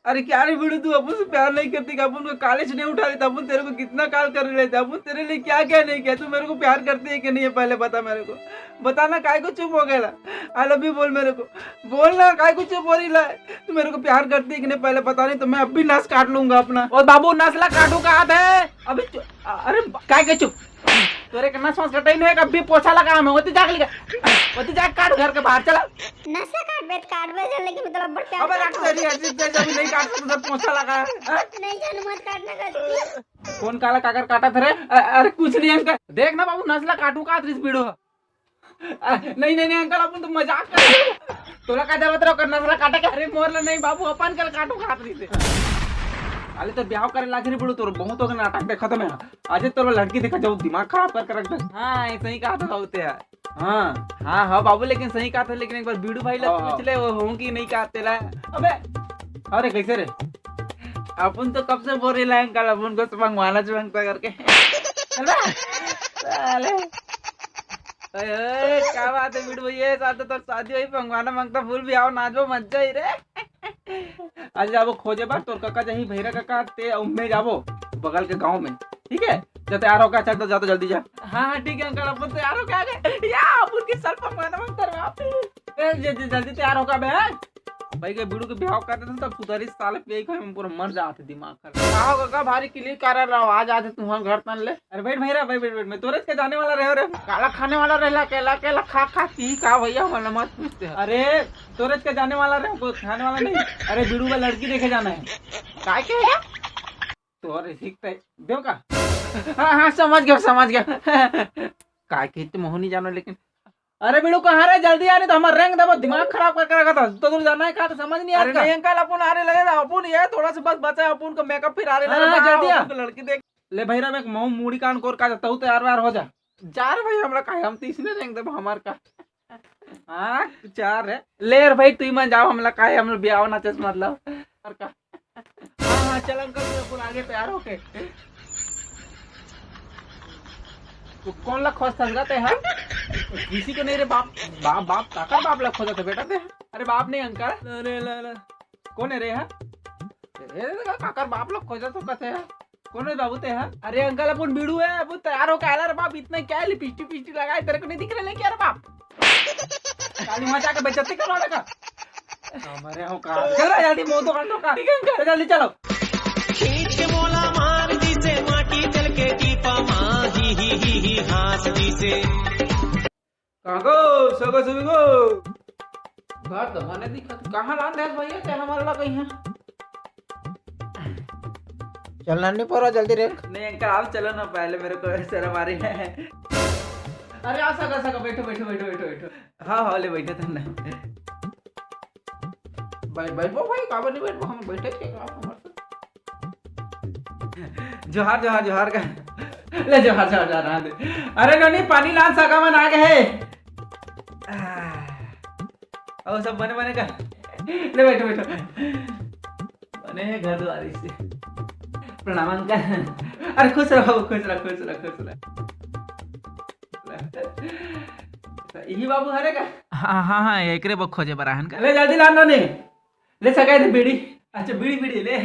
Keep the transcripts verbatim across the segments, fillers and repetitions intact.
अरे क्या रे भिड़ू, तू अपन से प्यार नहीं करती कि अपन को कॉलेज नहीं उठा लेता? अपन तेरे को कितना कॉल कर लेते, अपन तेरे लिए क्या क्या नहीं किया। तू मेरे को प्यार करती है कि नहीं है, पहले बता मेरे को, बताना। काय को चुप हो गया? आई लव यू बोल मेरे को, बोल ना, काय को चुप हो रही ला? तू मेरे को प्यार करती है कि नहीं, पहले बता, नहीं तो मैं अब भी नस काट लूंगा अपना। ओ बाबू, नस ला काटू कहा थे अभी। अरे काय के चुप? तोरे के नस वस कटाई नहीं है, अभी पोछा लगा मैं, होती जाके लिखा, होती जाके काट घर के बाहर चला। नस ला काट बे, काट बे, लेकिन मतलब बड़ प्यार अबे रख तेरी, अजीब से जब नहीं काट सकते, पोछा लगा है। नहीं जानू, मत काटना कर। कौन काला काकर काटा थे रे? अरे कुछ नहीं अंकल, देख ना बाबू, नस ला काटू का त्रिस पीड़ो। नहीं नहीं नहीं अंकल, अपन तो मजाक कर रहे हैं। तोला का जरूरत रहो करना, तोला काटे के? अरे मोर ला नहीं बाबू, अपन कल काटू खात रही थे। अरे तो ब्याह करे लाग रही बड़ू, तोर बहुत हो गया नाटक देखा था मैं। आज तोर लड़की देखा जाऊ, दिमाग खराब करके रख दे। हाँ, ऐसे ही कहा था होते यार। हाँ हाँ हाँ बाबू, लेकिन सही कहा था, लेकिन एक बार बीड़ू भाई ला पूछ ले, वो हों कि नहीं कहा तेला। अबे अरे कैसे रे? अपन तो कब से बोल रहे हैं अंकल, अपन को तो मंगवाना चाहिए मंगता करके। चल बे। साले। ओए, ओए, क्या बात है बिटू भैया, साथ तो तोर शादी होई, मंगवाना मांगता फूल भी आओ, नाचबो मजा ही रे। आज जाबो खोजे बार तोर काका जही भैरा काका ते उम्मे जाबो बगल के गांव में, ठीक है? जा तैयार होकर चल, तो जा तो जल्दी जा। हाँ हाँ ठीक है अंकल, अपन तैयार होकर आ गए। या अपन के साल मंगवाना मांगता रे बाप। ए, जे- जे- जल्दी तैयार होकर बे। भाई के बिड़ू के ब्याह कर देते तब सुधारी साले पे हम पूरा मर जाते दिमाग। का हो काका, भारी किली कर रहा हो, आ जाते तुम्हारे घर तन ले। अरे बैठ भैरा, बैठ बैठ बैठ, मैं तोरे के जाने वाला रहे रे। काला खाने वाला रहला, केला केला खा खा की का भैया, वाला मत पूछते हैं। अरे तोरे के जाने वाला रहे, कोई खाने वाला नहीं। अरे बिड़ू का लड़की देखे जाना है। काय के है? तोरे सीखते देव का? हाँ हाँ, समझ गया समझ गया। काय के तो महू नहीं जानो, लेकिन अरे बिड़ू कहाँ रे, जल्दी आ, नहीं तो हमारा रंग दबा, दिमाग खराब करके रखा था। तो तू जाना है कहाँ, तो समझ नहीं अरे आता। नहीं अंकल, अपन आ रहे लगे था, अपन ये थोड़ा सा बस बचा है, अपन को मेकअप फिर आ रहे लगे हाँ, था, जल्दी आ। अपन को लड़की देख। ले भैरा, मैं महू मूड़ी कान कोर का जाता हूँ, तैयार वैयार हो जा। जा रे भाई, हमरा काहे, हम तो इसने रंग दबा हमार का। हाँ, चार है। ले यार भाई, तू ही मन जाओ, हमला काहे, हम ब्याह ना चस मतलब। और का? हाँ हाँ, चल अंकल, मैं अपन आगे तैयार होके। तो कौन ला खोज था ते, हाँ? किसी को नहीं रे बाप, बाप बाप काकर बाप ला खोजा था बेटा ते। अरे बाप नहीं अंकल। अरे ला ला। कौन है रे, हाँ? ए, काकर बाप ला खोजा तो कथे, हाँ? कौन है बाबू ते, हाँ? अरे अंकल, अपन बीड़ू है, अपन तैयार होके आला रे बाप, इतना क्या है लिपस्टिक पिस्टिक लगाए, तेरे को नहीं दिख रहा लेके यार बाप? काली माँ जाके बेइज्जती करवा देगा। हमारे हो का? चलो जल्दी, मोदो कांडो का। ठीक है अंकल, जल्दी चलो। खींच के मोला मार दिसे माटी चल के टीपा मा ही ही ही ही हाँस दिसे। कहाँ गो सगा सभी गो? घर तो मने दिखत, कहाँ लान देस भैया ते हमर ला कहीं? चल नन्नी पोरा, जल्दी रेंग। नहीं अंकल, आप चलो ना, पहले मेरे को शर्म आ रही है। अरे आ सगा सगा, बैठो बैठो बैठो बैठो बैठो। हाँ हाँ, ले बैठे थे ना। भाई बैठो भाई, काबर नहीं बैठो, हम बैठे थे आप हमारे साथ। जोहार जोहार जोहार का। ले जोहार जोहार जोहार, हाँ दे। अरे नोनी, पानी लान, सगा मन आ गए है। आह, और सब बने बने का? ले बैठो बैठो। बने है घर द्वारी से। प्रणाम अंकल। अरे खुश रहो, खुश रहो, खुश रहो, खुश रहो। यही बाबू हरे का? हाँ हाँ हाँ, एकरे बर खोजे बर आहन का। ले जल्दी लान नोनी। ले सगा दे बीड़ी। अच्छा बीड़ी बीड़ी ले।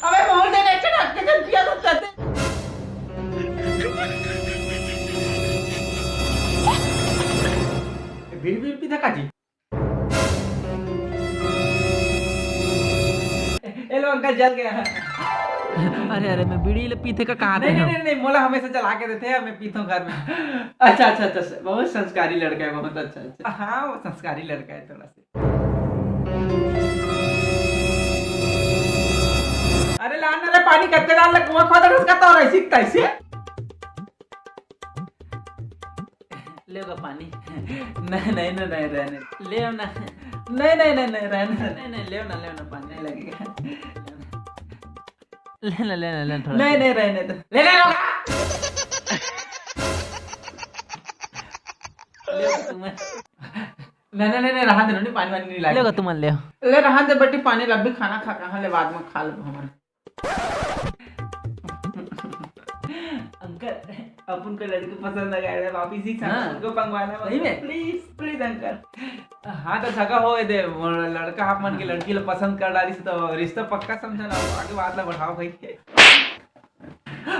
अबे मोहन दे, एक ढक के जब पिया तो तते। बीड़ी बीड़ी पीता काजी। ए लो अंकल, जल गया। अरे अरे, मैं बीड़ी ले पीथे का कहा नहीं, नहीं, नहीं, नहीं, मोला हमेशा जला के देते हैं, मैं पीता हूँ घर में। अच्छा अच्छा अच्छा, बहुत संस्कारी लड़का है, बहुत अच्छा अच्छा। हाँ, वो संस्कारी लड़का है थोड़ा सा। अरे ला ना रे पानी, कत्ते डाल ले, कुआं खोदा रस का तो रही सीखता इसे। लेगा पानी। नहीं नहीं नहीं नहीं, रहने ले ना। नहीं नहीं नहीं नहीं, रहने। नहीं नहीं, ले ना, ले ना, पानी नहीं लगेगा। ले ना, ले ना, ले ना, थोड़ा नहीं नहीं, रहने दो। ले ना। ले तुम्हें। नहीं नहीं नहीं, रहा दे, नहीं पानी वानी नहीं लेगा लगेगा। तुम ले। ले रहा दे बेटी, पानी लब्बी, खाना खा कहाँ ले, बाद में खा ले हमारे। अंकल। अपन को लड़की पसंद आ गया है, वापिस ही हाँ। उनको मंगवाना है। सही में? Please, please uncle। हाँ, तो सगा हो दे, वो लड़का आप मन के हाँ। लड़की ला पसंद कर डारिस, तो रिश्ता पक्का समझा ना, आगे बात ला बढ़ाओ भाई।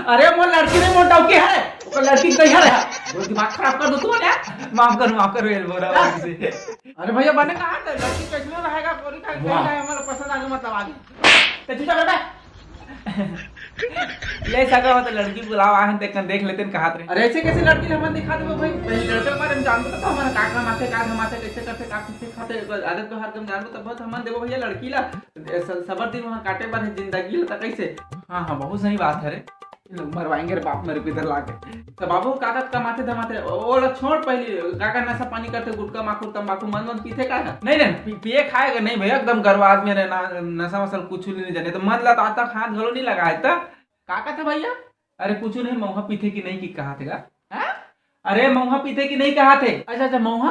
अरे, मोर लड़की नहीं, मोर डौकी है, ओकर लड़की कहीं है। वो दिमाग खराब कर दो तू, अरे। माफ कर, माफ कर, ये बोल रहा हूँ किसी। अरे भैया, बने कहाँ थे? लड़की कैसे रहेगा, कोरी का वाह। कहीं है, हमारा पसंद आगे, मतलब आगे। तो चुपचाप बैठा। ले सका हो तो लड़की बुलाओ, आहन तेकन देख लेतेन कहात रहे। अरे ऐसे कैसे लड़की ला हमन दिखा देबो भाई? पहले लड़का के बारे में जानबो तो हमन का कमाथे, का धमाथे, कैसे करथे, का पीथे खाथे, आदत व्यवहार के हम जानबो तब तो हमन देबो भैया लड़की ला। ए, स-, सबर दिन वहाँ काटे बर है जिंदगी ला, त कैसे? हाँ, हाँ, बहुत सही बात है रे। ये लोग मरवाएंगे रे बाप, मेरे को इधर लाके। तो बाबू, काका कमाथे धमाथे, ओ-, ओला छोड़ पहली, काका नशा पानी करथे, गुटखा माखुर तंबाकू मन मन पीथे का? नहीं, नहीं, पी-, पिए खाए का नहीं भैया, एकदम गरवा आदमी रे, ना, नशा वशा कुछ नहीं जाने, तो मन ला तो आज तक हाथ घलो नहीं लगाए, तो का कहते भैया? अरे कुछ नहीं, महुआ पीथे कि नहीं कि कहा थे का? हाँ? अरे महुआ पीथे कि नहीं कहा थे? अच्छा, अच्छा, महुआ?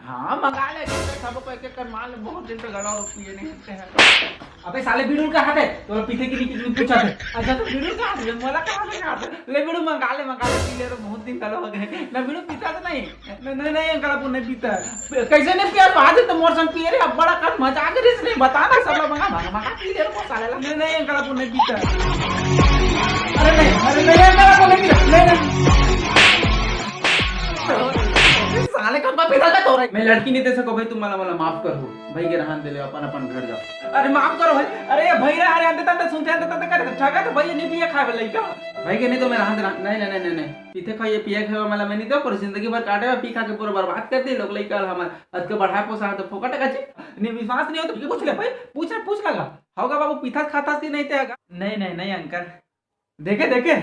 हाँ, मंगा ले, खाबो पैक कर, मान ले, बहुत दिन से गला पिए नहीं होते हैं। अबे साले बीड़ू कहा थे? तो पीथे कि नहीं कि पूछा थे। अच्छा, तो बीड़ू कहा थे? मोला कहा थे, कहा थे? ले बीड़ू मंगा ले, मंगा ले, पी ले, तो बहुत दिन गला हो गए। ना बीड़ू पीता तो नहीं। नहीं, नहीं, नहीं, अंकल, आपको नहीं पीता है। कैसे नहीं पिया? आज तो मोर संग पिए रे, अब बड़ा कर मजाक रे, इसने बता ना, सब लोग मंगा, मंगा, मंगा पी ले रे, वो साले ला। नहीं, नहीं, अंकल, आपको नहीं पीता है। अरे नहीं, अरे नहीं, अंकल, आपको नहीं पीता, नहीं, नहीं। साले कब का पीता था तोरा? मैं लड़की नहीं दे सको भाई, तुम मला, मला माफ कर हो। भाई के रहन दे ले, अपन, अपन घर जाओ। अरे माफ करो भाई, अरे ये भाई रे, अरे अंदर तंदर सुनते, अंदर तंदर करे, ठगा तो भाई ये नहीं पिए खाए वाला लइका। भाई के नहीं तो मैं रहन दे, रहन, नहीं, नहीं, नहीं, नहीं, नहीं। पीते खाइए, पिए खाए वाला मैं नहीं दो, पर जिंदगी भर काटे में पी खा के पूरा बरबाद कर दे लोग लइका हमार। अतके बढ़ाए पोसा तो फोकट का जी। नहीं विश्वास नहीं हो तो पूछ ले भाई, पूछ ले, पूछ लगा। होगा बाबू, पीता खाता सी नहीं ते। नहीं, नहीं, नहीं अंकल। देखे, देखे।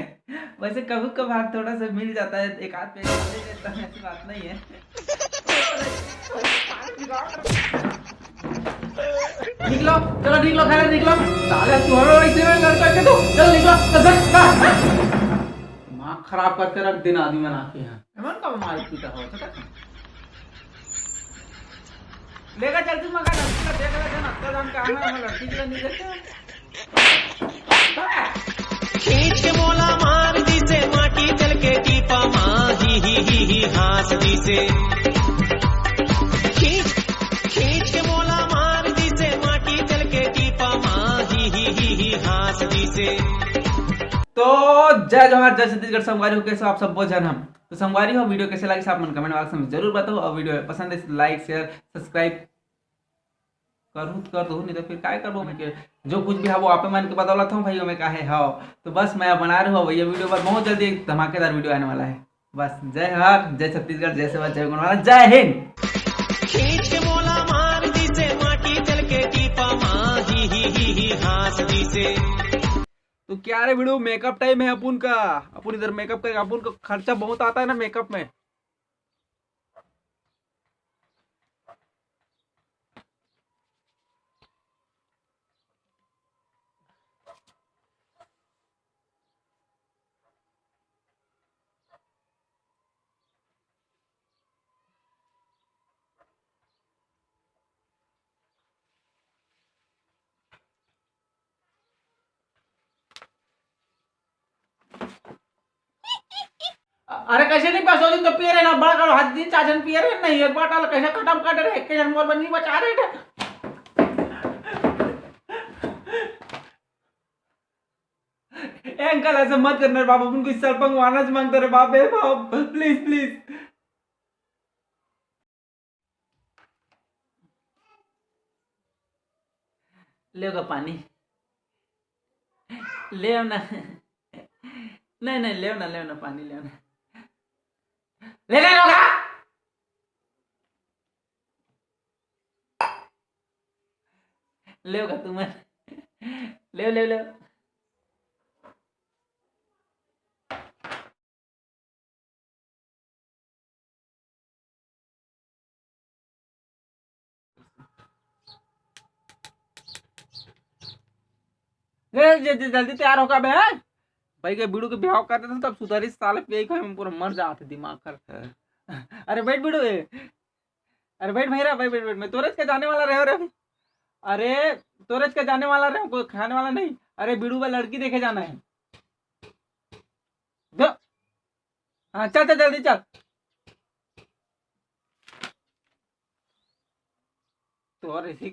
वैसे कभी कभार थोड़ा सा मिल जाता है, एक आध पैसा ले लेता हूँ, ऐसी बात नहीं है। निकलो, चलो निकलो, घर निकलो। साले तू हर वैसे में लड़का के तो, चल निकलो, चल, चल, चल। दिमाग खराब करके रख दिन आदमी बना के यहाँ। एमन का मार पीटा हो, पता है? लेगा जल्दी मगा लड़की का देख ले ना, अत्ता जान का है, हम लड़की के लिए नहीं देते। खींच के मोला मार दिसे माटी जल के टीपा मा, ही, ही, ही, ही, हाँस दिसे। खींच, खींच के मोला मार दिसे माटी जल के टीपा मा, ही, ही, ही, ही, हाँस दिसे। तो जय जोहार, जय छत्तीसगढ़ संगवारी हो, कैसे हो आप सब? बोझन हम तो संगवारी हो, video कैसे लागिस आप मन comment box में जरूर बताओ, और video पसंद है like, share, subscribe करहू तो कर दो, नहीं तो फिर काय करबो मैं के, जो कुछ भी है वो आपे मन के बदौलत हो भाई, मैं काहे हो। तो बस मैं बना रहे हो भैया video, पर बहुत जल्दी एक धमाकेदार video आने वाला है। बस जय हर, जय छत्तीसगढ़, जय सेवा, जय गुणवाला, जय हिंद। खींच के मोला मार दिसे माटी जल के टीपा मा, ही, ही, ही, ही, हाँस दिसे। तो क्या रे भिड़ू, makeup time है अपुन का, अपुन इधर makeup करेगा, अपुन का खर्चा बहुत आता है ना makeup में। अरे कैसे नहीं पास हो दिन तो पिए रहे ना, बड़ा करो हाथ दिन चार जन पिए रहे नहीं, एक बार डाल कैसे खत्म कर रहे, एक जन मोर बनी बचा रहे थे। ए अंकल, ऐसे मत करना रे बाप, अपन को इस साल पंगवाना से मांगता रे बाप, ए बाप, please, please। लेगा पानी, ले ना। नहीं, नहीं, ले ना, ले ना, पानी ले ना। ले, ले लोगा। लेगा तुम। ले, ले, ले। ए, जे, जे, जल्दी तैयार होगा बे, हैं? भाई के बीड़ू के बिहाव कर देते तब सुधरी साले, पिए खाए में पूरा मर जाते दिमाग खराब। हाँ। अरे बैठ बीड़ू, ए। अरे बैठ भैरा, बैठ, बैठ, बैठ। मैं तोरेज के जाने वाला रहे रे अभी। अरे तोरेज के जाने वाला रहे, कोई खाने वाला नहीं। अरे बीड़ू बा लड़की देखे जाना है। दो। हाँ, चल, चल, जल्दी चल। तोर इसी